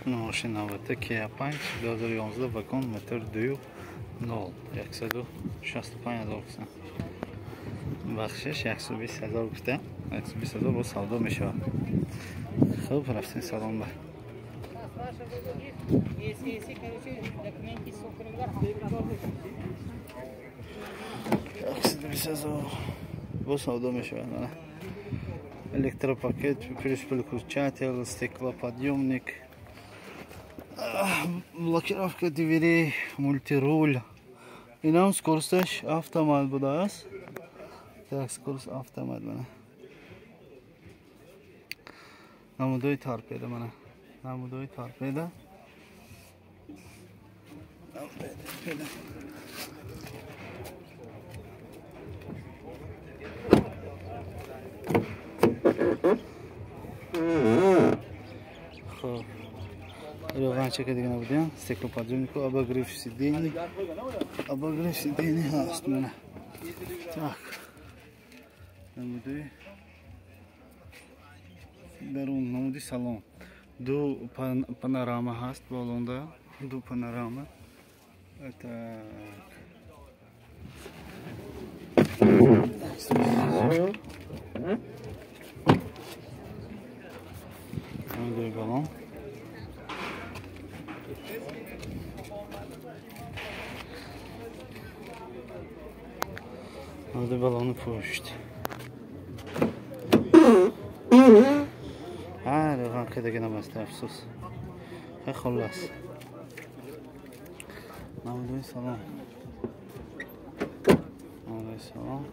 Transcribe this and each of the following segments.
Мошин навбатӣ Kia 5 2011 вагон мотор 2.0 165 ҳазор гуфтан. Бахшиш 120 ҳазор гуфта, 120 ҳазор бо савдо мешавад. Хуб, рафтем салон ба. 120 ҳазор бо савдо мешавад. Электропакет, плюс переключатель, стеклоподъемник, блокировка дверей, мультируль. Инам скоросташ автомат будааст. Так, скорость автомат мана. Намудои торпеда мана. Намудои торпеда. Торпеда. Хоб. Равғанчака дига набудем. Стеклоподъемнику, обогрев сидений. Обогрев сидений ҳаст мана. Так. Намудои дарун, намуди салон. Ду панорама ҳаст болонда, ду панорама. Так. Намудои балон. Намудои балони пушт. Равған кардага намаста, афсӯс. Хай, хуллас. Намудои салон. Намудои салон.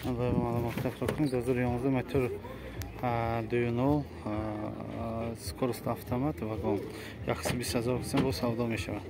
Маълумот такрор кунем: 2011 мотор 2.0, скорость автомат, вагон, 120 ҳазор гуфтем, бо савдо мешавад.